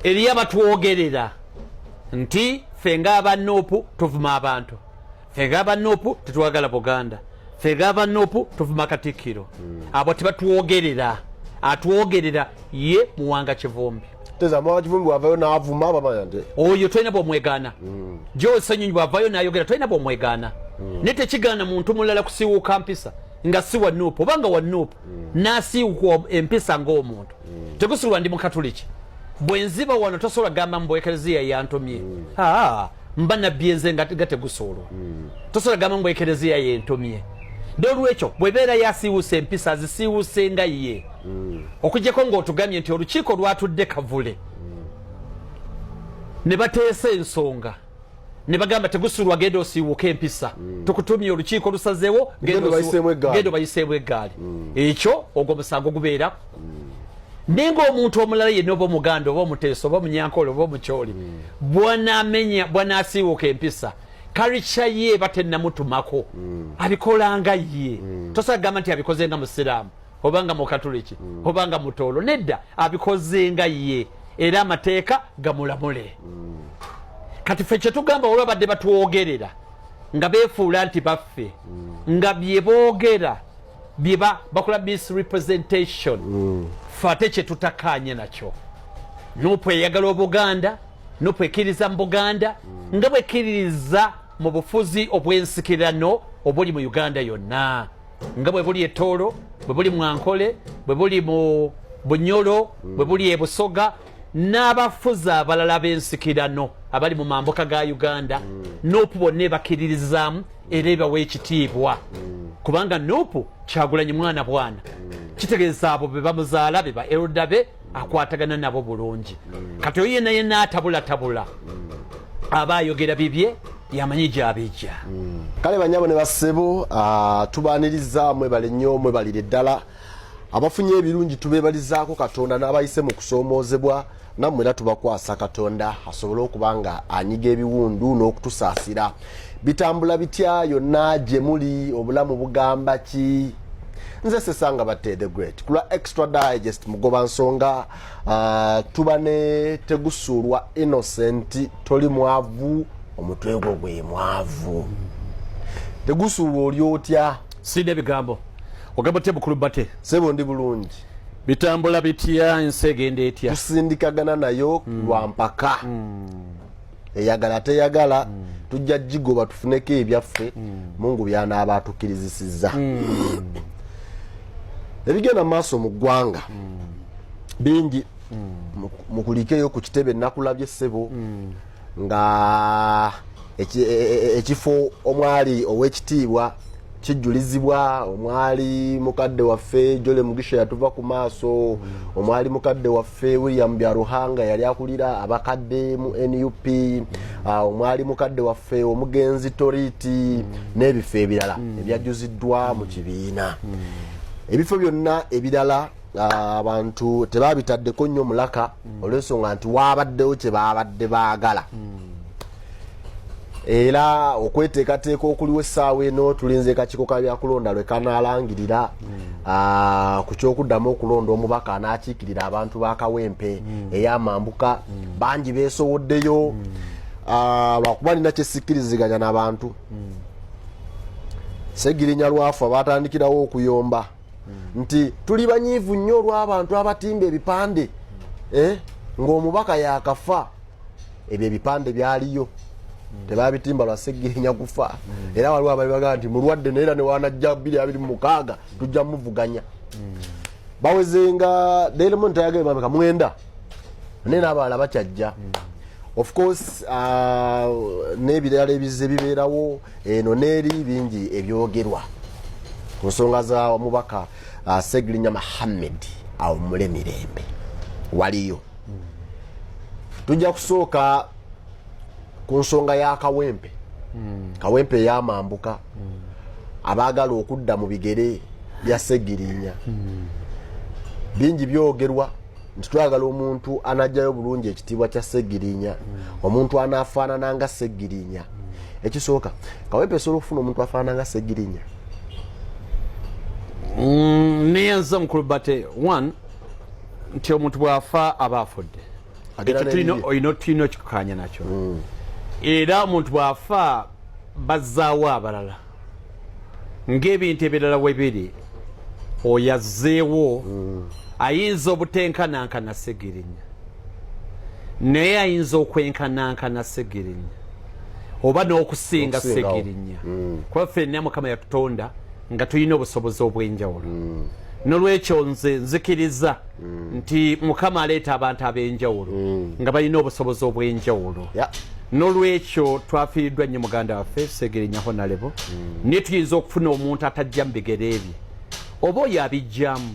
Eriyo abatwogerera nti ffe ng'aba NUP tuvuma abantu, ffe ng'aba NUP tetwagala Buganda, ffe ng'aba NUP tuvuma Katikkiro. Abo tebatwogerera, atwogerera ye Muwanga Kivumbi. Teza Muwanga Kivumbi bwavayo n'avuma, bamanya nti oyo tolina bwomwegaana. Joel Ssenyonyi bwavayo n'ayogera, tolina bwomwegaana. Naye tekigaana muntu mulala kusiiwuuka mpisa nga si wa NUP oba nga wa NUP, n'asiiwuka empisa ng'omuntu. Tegusulwa ndi Mukatuliki, bwe nziba wano tosobola gamba mbu Ekereziya yantumye. Aa, mba nabyenze nga tegusuulwa. Tosobola gamba mbu Ekereziya yentumye. N'olwekyo bwebeera yasiiwusa empisa, azisiiwuse nga ye, okuggyako ng'otugamye nti olukiiko lwatudde Kavule ne bateesa ensonga ne bagamba, "Tegusulwa, genda osiiwuka empisa, tukutumye, olukiiko lusazeewo, genda obayiseemu eggaali." Genda obayiseemu eggaali. Ekyo ogwo musango gubeera. Naye ng'omuntu omulala yenna, oba Omuganda oba Omuteesa oba Omunyankole oba Omukyoli, bwanamenya, bwanasiiwuka empisa, karica ye eba tennamutumako, abikolanga ye. Tosobola kugamba nti abikoze nga Musiraamu oba nga Mukatuliki oba nga Mutoolo. Nedda, abikoze nga ye, era amateeka gamulamule. Kati ffe kyetugamba, olwa badde batwogerera nga beefuula nti baffe, nga bye boogera bye bakola misrepresentation, ffe ate kyetutakanye nakyo, NUP eyagala Obuganda, NUP ekkiriza mu Buganda nga bwekkiririza mu bufuzi obw'ensikirano obuli mu Uganda yonna, nga bwe buli Etoolo, bwe buli mu Ankole, bwe buli mu Bunyolo, bwe buli e Busoga, n'abafuzi abalala b'ensikirano abali mu mambuka ga Uganda. NUP bonna ebakkiririzaamu era ebawa ekitiibwa, kubanga NUP Kyagulanyi mwana bwana, kitegeeza abo be bamuzaala, be ba elder be, akwatagana nabo bulungi. Kati oyo yenna yenna atabulatabula aba ayogera bibye, yamanyi gyabijja. Kale banyabo ne bassebo, tubaaniriza, mwebale nnyo, mwebalire ddala. Abafunye ebirungi tubeebalizaako Katonda, n'abayise mu kusoomoozebwa nammwe era tubakwasa Katonda asobole okuba nga anyiga ebiwundu n'okutusaasira. Bitambula bitya yonna gye muli? Obulamu bugamba ki? Nze Sesanga Batte the Great kulwa Extra Digest Mugoba Nsonga. Tuba ne Tegusuulwa Innocent. Toli mwavu, omutwe gwo gwe mwavu. Tegusuulwa, oli otya? Sirina ebigambo. Ogamba otya, mukulu Bate? Sebo, ndi bulungi. Bitambula bitya? Ensi egenda etya? Tusindikagana nayo lwa mpaka, eyagala teyagala, tujja gigoba tufuneko ebyaffe Mungu byanaaba atukkirizisizza. Ebigenda mu maaso mu ggwanga bingi. Mukulikeyo ku kitebe nakulabye, ssebo, nga ekifo omwali ow'ekitiibwa kijjulizibwa, omwali mukadde waffe Jole Mugisha yatuva ku maaso, omwali mukadde waffe William Byaruhanga yali akulira abakadde mu NUP, omwali mukadde waffe omugenzi Toriti, n'ebifo ebirala ebyajjuziddwa mu kibiina. Ebifo byonna ebirala, abantu tebabitaddeko nnyo mulaka olw'ensonga nti waabaddewo kye baabadde baagala. Era okweteekateeka okuliwo essaawa eno, tulinze kakiiko ka byakulonda lwe kanaalangirira ku kyokuddamu okulonda omubaka anaakiikirira abantu ba Kawempe ey'amambuka. Bangi beesowoddeyo. Lwakuba nina kyesikkiriziganya n'abantu, Segirinya lwafa batandikirawo okuyomba nti tuli banyiivu nnyo olw'abantu abatimba ebipande, ng'omubaka yakafa. Ebyo ebipande byaliyo, tebabitimba lwa Segirinya kufa. Era waliwo abali bagamba nti mulwadde, naye era newanajja 2026 tujja muvuganya. Bawezenga Daily Monitor yagambye bameka 9, naye n'abalala bakyajja. Of course, n'ebirala ebizze bibeerawo eno n'eri, bingi ebyogerwa ku nsonga za omubaka Segirinya Muhammed awummule mirembe. Waliyo tujja kusooka ku nsonga ya Kawempe, Kawempe eyamambuka, abaagala okudda mu bigere bya Segirinya. Bingi byogerwa nti twagala omuntu anajjayo bulungi ekitiibwa kya Segirinya, omuntu anaafaanana nga Segirinya. Ekisooka, Kawempe esobola okufuna omuntu afaanana nga Segirinya? Neyanza, mukulu Bate. One, nti omuntu bw'afa aba afudde. Agenda Ekyo tulina n'ebibye. Olina tulina okikukanya nakyo. Era omuntu bw'afa bazzaawo abalala ng'ebintu ebirala we biri. Oyo azzeewo ayinza obutenkanankana Segirinya, naye ayinza okwenkanankana Segirinya oba n'okusinga N'okusingawo. Segirinya, kuba ffenna Mukama yatutonda nga tulina obusobozi obw'enjawulo. Nolwekyo nze nzikiriza nti Mukama aleeta abantu ab'enjawulo nga balina obusobozi obw'enjawulo. Nolwekyo twafiiriddwa nnyo muganda waffe Segirinya Honorable, naye tuyinza okufuna omuntu atajja mu bigere bye oba oyo abijjamu.